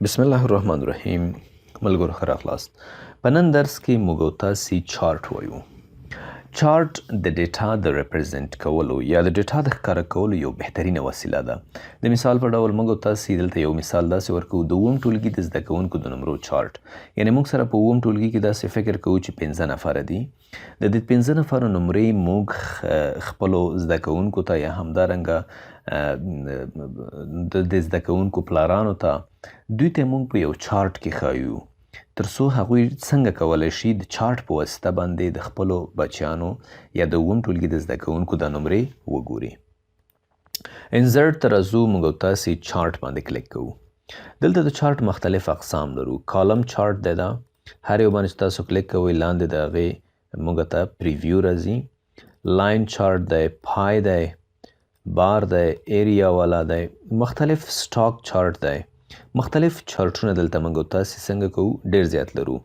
بسم الله الرحمن الرحیم. ملګرو، ښه راغلاست. په نن درس کې موږ او تاسې چارټ وایو. چارټ د data د represent کولو یا د data د ښکاره کولو یو بهترینه وسیله ده. د مثال په ډول، موږ او تاسې دلته یو مثال داسې ورکوو: د اووم ټولګي د زده کوونکو د نمرو چارټ. یعنې موږ سره په اووم ټولګي کې داسې فکر کوو چې پنځه نفره دي. د دې پنځه نفرو نمرې موږ خپلو زده کوونکو ته یا همدارنګه د زده کوونکو پلارانو ته، دوی ته موږ په یو چارټ کې ښایو، تر څو هغوی څنګه کولی شي د چارټ په واسطه باندې د خپلو بچیانو یا د اووم ټولګي د زده کوونکو د نمرې وګوري. Insert ته راځو، موږ او تاسې چارټ باندې کلیک کوو. دلته د چارټ مختلف اقسام لرو. Column chart دی. دا هر یو باندې چې تاسو کلیک کوئ، لاندې د هغې موږ ته preview راځي. Line chart دی، pie دی، بار دی، area والا دی، مختلف stack chart دی. مختلف چارټونه دلته موږ تاسې څنګه کوو، ډیر زیات لرو.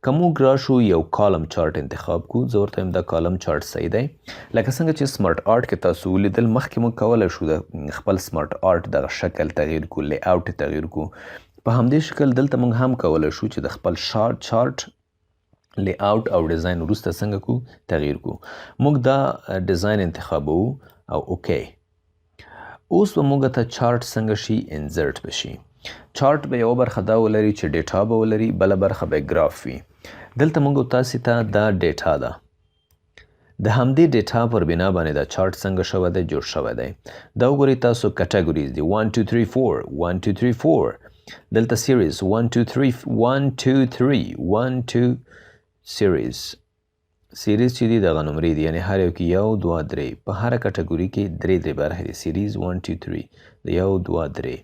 که موږ راشو، یو column chart انتخاب کو. زه ورته وایم دا column chart صحیح دی. لکه څنګه چې smart art کې تاسو ولیدل مخکې، موږ کولی شو د خپل smart art دغه شکل تغییر کو، layout تغییر کو. په همدې شکل دلته موږ هم کولی شو چې د خپل chart layout او ډیزاین وروسته څنګه کو، تغییر کو. موږ دا ډیزاین انتخابوو او okay. اوس به موږ ته چارټ څنګه شي، insert به شي. چارټ به یوه برخه دا ولري چې data به ولري، بله برخه به ګراف وي. دلته موږ تاسې ته دا data ده. د همدې data پر بنا باندې دا چارټ څنګه شوی دی، جوړ شوی دی. دا وګورئ تاسو، categories دي: 1 2 3 4، 1 2 3 4. دلته series 1 2 3، 1 2 3، 1 2 series. Series چې دي، دغه نمرې دي، یعنی هر یو کې یو، دوه، درې. په هره کټګوري کې درې درې برخې دي. Series 1 2 3، د یو، دوه، درې.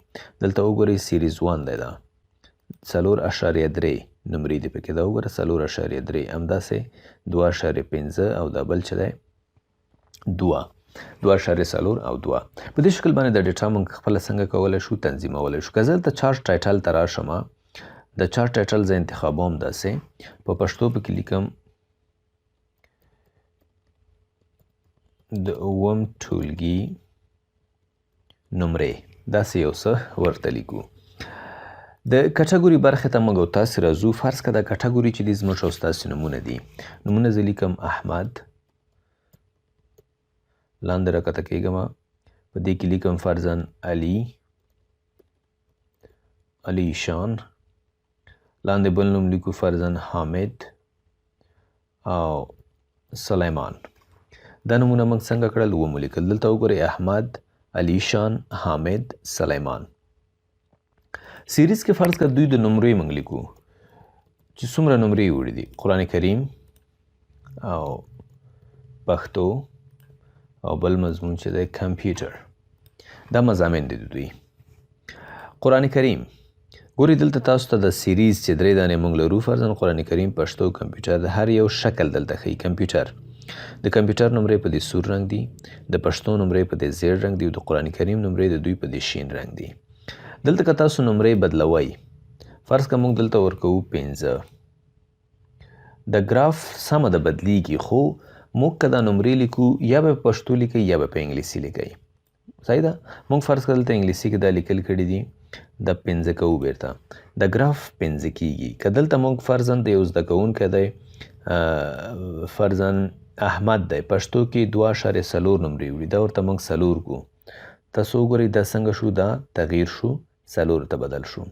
دلته وګورئ، series 1 دی. دا 4.3 نمرې دي پکې. دا وګوره، 4.3، همداسې 2.5 او دا بل چې دی دوه، 2.4 او دوه. په دې شکل باندې د data موږ خپله څنګه کولی شو، تنظیمولی شو. که زه دلته chart title ته راشم، د chart title زه انتخابوم، داسې په پښتو پکې لیکم: د اووم ټولګي نمرې. داسې یو څه ورته لیکو. د کټګوري برخې ته موږ او تاسې راځو. فرض که دا کټګوري چې دي، زموږ او ستاسې نومونه دي. نومونه زه لیکم احمد، لاندې راکته کېږم، په دې کې لیکم فرضاً علي، علي شان. لاندې بل نوم لیکو، فرضاً حامد او سلیمان. دا نومونه موږ څنګه کړل، ومو لیکل. دلته وګورئ: احمد، علی شان، حامد، سلیمان. Series کې فرض کړه دوی د نمرې موږ لیکو چې څومره نمرې وړي دي: قرآن کریم او پښتو او بل مضمون چې دی کمپیوټر. دا مضامین دي د دوی. قرآن کریم ګوري، دلته تاسو ته د series چې درې دانې موږ لرو، فرضاً قرآن کریم، پښتو، کمپیوټر، د هر یو شکل دلته ښیي. کمپیوټر، د کمپیوټر نمرې په دې سور رنګ دي، د پښتو نمرې په دې زیړ رنګ دي او د قرآن کریم نمرې د دوی په دې شین رنګ دي. دلته که تاسو نمرې بدلوئ، فرض که موږ دلته ورکوو پنځه، د ګراف سمه ده بدلیږي. خو موږ که دا نمرې لیکو، یا به په پښتو لیکئ یا به په انګلیسي لیکئ، صحیح ده. موږ فرض که دلته انګلیسي کې دا لیکل کړي دي، د پنځه کوو، بیرته د ګراف پنځه کیږي. که دلته موږ فرضاً د یو زده کوونکی دی، فرضاً احمد دی، پښتو کې 2.4 نمرې وړي، دا ورته موږ څلور کو. تاسو وګورئ دا څنګه شو، دا تغییر شو، څلور ته بدل شو.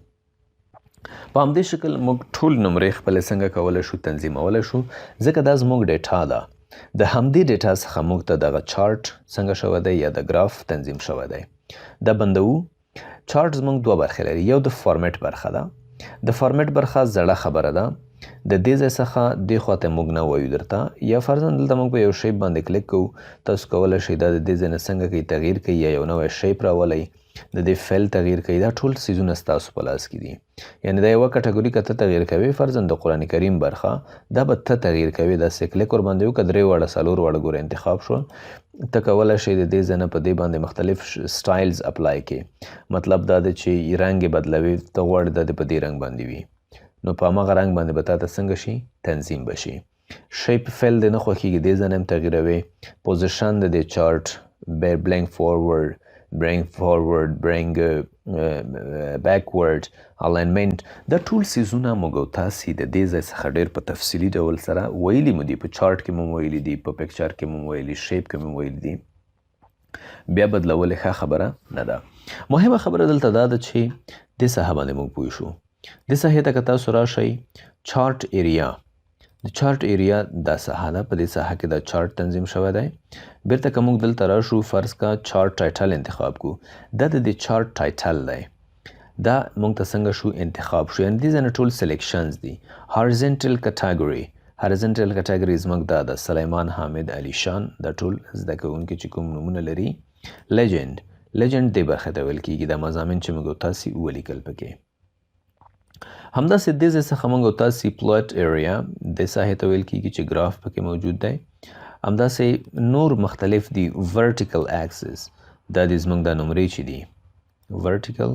په همدې شکل موږ ټول نمرې خپلې څنګه کولی شو، تنظیمولی شو، ځکه دا زموږ data ده. د همدې data څخه موږ ته دغه چارټ څنګه شوی دی یا د ګراف تنظیم شوی دی. دا بندوو. چارټ زموږ دوه برخې لري. یو د فارمیټ برخه ده. د فارمیټ برخه زړه خبره ده. د دې ځای څخه دې خواته موږ نه وایو درته، یا فرضاً دلته موږ په یو shape باندې کلیک کوو. تاسو کولی شئ دا د دې ځای نه څنګه کوئ، تغییر کوئ یا یو نوی shape راولئ، د دې fill تغییر کوي. دا ټول څیزونه ستاسو په لاس کې دي. یعنی دا یوه کټګوري که ته تغییر کوې، فرضاً د قرآن کریم برخه، دا به ته تغییر کوې. داسې کلیک ورباندې وکړه، درې واړه، څلور واړه ګوره انتخاب شول. ته کولی شې د دې ځای نه په دې باندې مختلف styles apply کړې. مطلب دا دی چې رنګ یې بدلوې. ته غواړې دا دې په دې رنګ باندې وي، نو په هماغه رنګ باندې به تا ته څنګه شي، تنظیم به شي. Shape fill دې نه خوښېږي، دې ځای نه هم تغییروې. Position د دې چارټ، blank، forward، bring forward، bring backward، alignment، دا ټول څیزونه موږ او تاسې د دې ځای څخه ډېر په تفصیلي ډول سره ویلي مو دي. په چارټ کې مو ویلي دي، په picture کې مو ویلي، shape کې مو ویلي دي. بیا بدلول ښه خبره نه ده. مهمه خبره دلته دا ده چې دې ساحه باندې موږ پوه شو. دې ساحې ته که تاسو راشئ، chart area، د chart area دا ساحه ده. په دې ساحه کې دا چارټ تنظیم شوی دی. بیرته که موږ دلته راشو، فرض که chart title انتخاب کو، دا د دې chart title دی. دا موږ ته څنګه شو انتخاب شو؟ یعنې دې ځای نه ټول selections دي. Horizontal category، horizontal category زموږ دا ده، سلیمان، حامد، علیشان، دا ټول زده کوونکي چې کوم نومونه لري. Legend، legend دې برخې ته ویل کېږي، دا مضامین چې موږ تاسې ولیکل پکې. همداسې دې ځای څخه موږ تاسې plot area، دې ساحې ته ویل کېږي چې ګراف پکې موجود دی. همداسې نور مختلف دي. Vertical axis، دا دي زموږ دا نمرې چې دي، vertical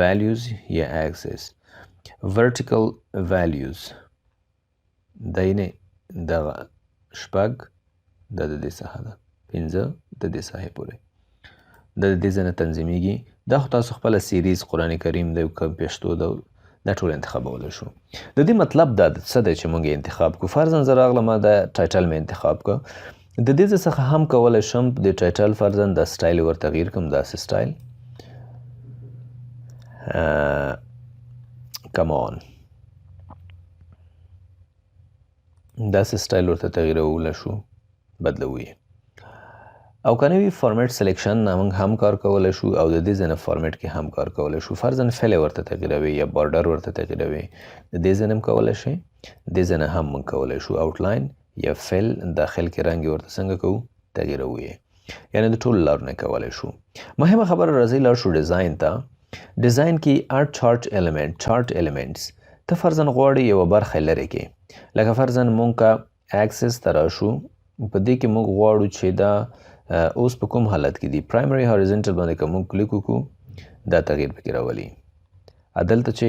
values یا axis، vertical values دا یعنې دغه شپږ، دا د دې ساحه ده، 5 د دې ساحې پورې دا د دې ځای نه تنظیمیږي. دا خو تاسو خپله series، قرآن کریم دی که پښتو ده، دا ټول انتخابولی شو. د دې مطلب دا څه دی چې موږ یې انتخاب کړو؟ فرضاً زه راغلم، دا title مې انتخاب کړ، د دې ځای څخه هم کولی شم د title فرضاً دا سټایل ور تغییر کړم، داسې style، come on، داسې سټایل ورته تغییرولی شو، بدلوو یې. او که نه وي، format selection نه موږ هم کار کولی شو او د دې ځای نه فارمیټ کې هم کار کولی شو. فرضاً fill ورته تغییروي یا border ورته تغییروي، د دې ځای نه هم کولی شئ، دې ځای نه هم موږ کولی شو outline یا fill داخل کې رنګ یې ورته څنګه کوو، تغییروو یې. یعنې د ټولو لارو نه کولی شو. مهمه خبره، راځئ لاړ شو design ته. Design کې add chart element، chart elements، ته فرضاً غواړې یوه برخه لرې کې، لکه فرضاً موږ که axis ته راشو، په دې کې موږ غواړو چې دا اوس په کوم حالت کې دي، primary horizontal باندې که موږ کلیک وکړو، دا تغییر پکې راولي. دلته چې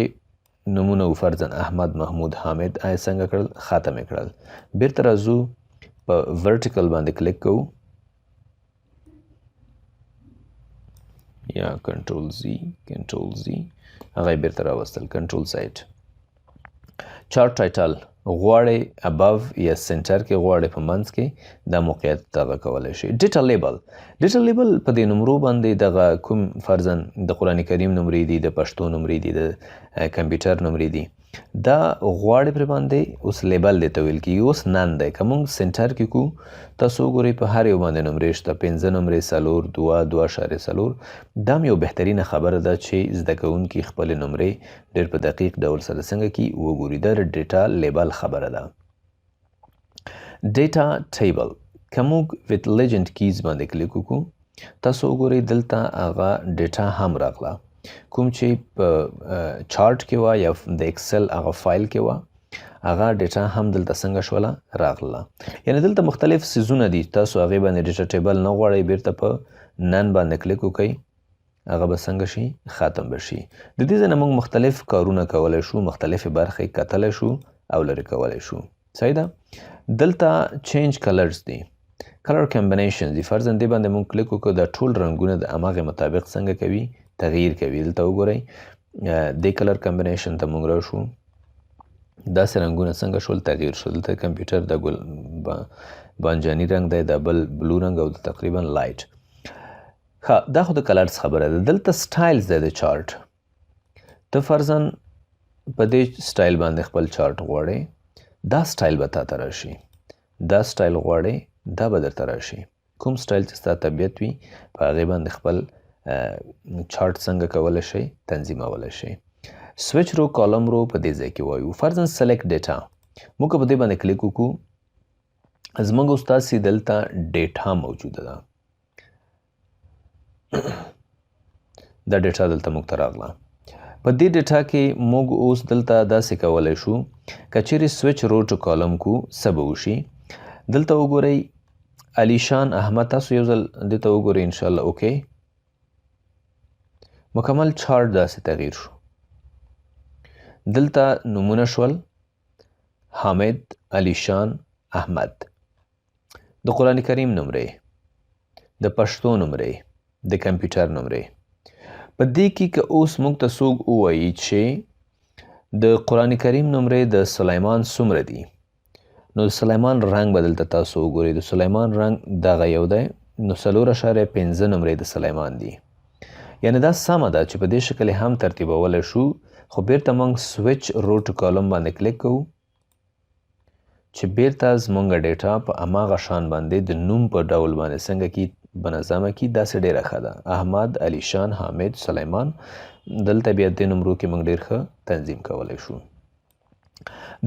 نومونه و، فرضاً احمد، محمود، حامد، آیا څنګه کړل، ختم یې کړل. بیرته راځو، په vertical باندې کلیک کوو یا control Z، control Z، هغه یې بیرته راوستل، control Z. Chart title غواړې above یا center کې غواړې، په منځ کې دا موقعیت دغه کولی شي. Data label، data label په دې نمرو باندې دغه کوم فرضاً د قرآن کریم نمرې دي، د پښتو نمرې دي، د کمپیوټر نمرې دي، دا غواړې پرې باندې اوس label دی ته ویل کېږي. اوس none دی. که موږ center کې کو، تاسو وګورئ په هر یو باندې نمرې شته، 5 نمرې، 4، 2، 2.4. دا هم یو بهترینه خبره ده چې زده کوونکي خپلې نمرې ډېر په دقیق ډول سره څنګه کي وګوري. دا د data label خبره ده. Data table، که موږ with legend keys باندې کلیک وکړو، تاسو وګورئ دلته هغه data هم راغله کوم چې په چارټ کې وه یا د Excel هغه فایل کې وه، هغه data هم دلته څنګه شوله راغله. یعنې دلته مختلف څیزونه دي، تاسو هغې باندې data table نه غواړئ، بیرته په none باندې کلیک وکړئ، هغه به څنګه شي، ختم به شي. د دې ځای نه موږ مختلف کارونه کولی شو، مختلفې برخې کتلی شو او لرې کولی شو. صحیح ده. دلته change colors دي، color combination دي. فرضاً دې باندې موږ کلیک وکړو، دا ټول رنګونه د هماغې مطابق څنګه کوي، تغییر کوي. دلته وګورئ دې color combination ته موږ راشو، داسې رنګونه څنګه شول، تغییر شول. دلته کمپیوټر د ګل بانجاني رنګ دی، دا بل blue رنګ او تقریبا light. ښه، دا خو د colors خبره ده. دلته styles دی د چارټ. ته فرضاً په دې سټایل باندې خپل چارټ غواړې، دا سټایل به تا ته راشي. دا سټایل غواړې، دا به درته راشي. کوم سټایل چې ستا طبیعت وي په هغې باندې خپل چارټ څنګه کولی شئ، تنظیمولی شئ. Switch row column row په دې ځای کې وایو. فرضاً select data، موږ په دې باندې کلیک وکړو، زموږ اوس تاسې دلته data موجوده ده. دا data دلته موږ ته راغله. په دې data کې موږ اوس دلته داسې کولی شو، که چیرې switch row to column کو، څه به وشي؟ دلته وګورئ علیشان احمد، تاسو یو ځل دې ته وګورئ انشاءالله. Okay، مکمل چارټ داسې تغییر شو. دلته نومونه شول، حامد، علیشان، احمد، د قرآن کریم نمرې، د پښتو نمرې. د کمپیوټر نمرې. په دې کې که اوس موږ ته څوک ووایي چې د قرآن کریم نمرې د سلیمان څومره دي، نو د سلیمان رنګ به دلته تاسو وګورئ. د سلیمان رنګ دغه یو دی، نو 4.5 نمرې د سلیمان دي. یعنی دا سمه ده چې په دې شکل هم ترتیبولی شو، خو بیرته موږ switch row to column باندې کلیک کوو چې بیرته زمونږ data په هماغه شان باندې د نوم په ډول باندې څنګه کی بنظامه کی. داسې ډېره ښه ده. احمد، علیشان، حامد، سلیمان، دلته بیا دې نمرو کې موږ ډېر ښه تنظیم کولی شو.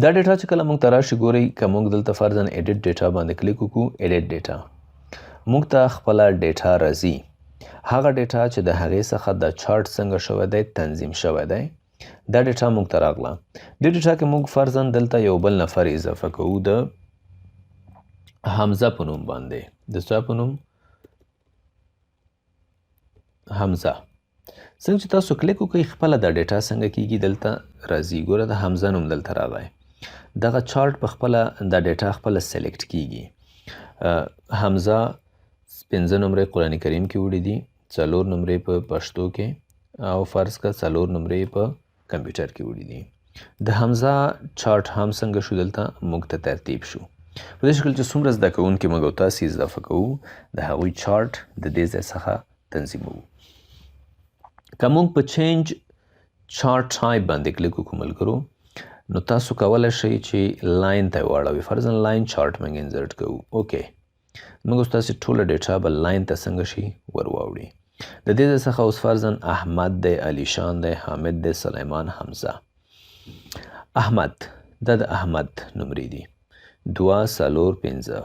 دا data چې کله موږ ته راشي، ګورئ که موږ دلته فرضاً edit data باندې کلیک وکړو، edit data موږ ته خپله data راځي، هغه data چې د هغې څخه د چارټ څنګه شوی دی، تنظیم شوی دی. دا data موږ ته راغله. دې data کې موږ فرضاً دلته یو بل نفر اضافه کوو د حمزه په نوم باندې. د څه په نوم؟ حمزه. څنګه چې تاسو کلیک وکړئ، خپله دا data څنګه کیږي دلته راځي. ګوره، د حمزه نوم دلته راغی. دغه چارټ په خپله دا data خپله select کیږي. حمزه 5 نمرې قرآن کریم کې وړي دي، 4 نمرې په پښتو کې، او فرض که 4 نمرې په کمپیوټر کې وړي دي. د حمزه چارټ هم څنګه شو دلته موږ ته ترتیب شو. په دې شکل چې څومره زده کوونکي موږ او تاسې اضافه کوو، د هغوی چارټ د دې ځای څخه تنظیموو. که موږ په change chart type باندې کلیک وکړو ملګرو، نو تاسو کولی شئ چې line ته یې واړوئ. فرضاً line chart موږ insert کوو. okay، موږ اوس تاسې ټوله data به line ته څنګه شي ور واوړي. د دې ځای څخه اوس فرضاً احمد دی، علیشان دی، حامد دی، سلیمان، حمزه. احمد، دا د احمد نمرې دي، 2، 4، 5.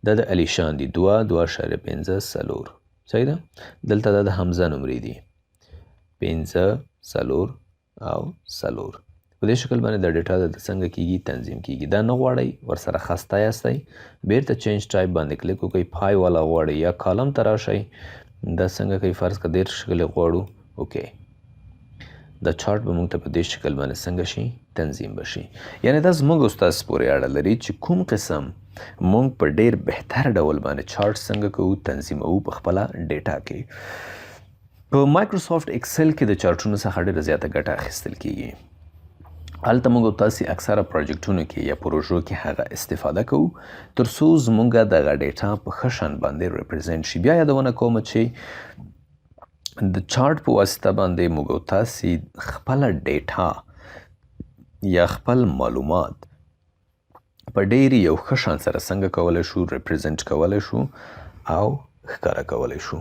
دا د علیشان دي، 2، 2.5، 4. صحیح ده. دلته دا د حمزه نمرې دي، 5، 4 او 4. په دې شکل باندې دا data د څنګه کیږي تنظیم کیږي. دا نه غواړئ ورسره خسته یاستئ، بیرته change type باندې کلیک وکړئ، pie والا غواړئ یا column ته راشئ، دا څنګه کوي فرض که دې شکل یې غواړو. okay، دا چارټ به موږ ته په دې شکل باندې څنګه شي تنظیم به شي. یعنی دا زموږ او ستاسو پورې اړه لري چې کوم قسم موږ په ډیر بهتر ډول باندې چارټ څنګه کوو تنظیموو په خپله data کې. په مایکروسافټ اکسل کې د چارټونو څخه ډیره زیاته ګټه اخیستل کیږي. هلته موږ او تاسې اکثره پروجیکټونو کې یا پروژو کې هغه استفاده کوو تر څو زموږ دغه data په ښه شان باندې represent شي. بیا یادونه کوم چې د چارټ په واسطه باندې موږ او تاسې خپله data یا خپل معلومات په ډیر یو ښه شان سره څنګه کولی شو represent کولی شو او ښکاره کولی شو.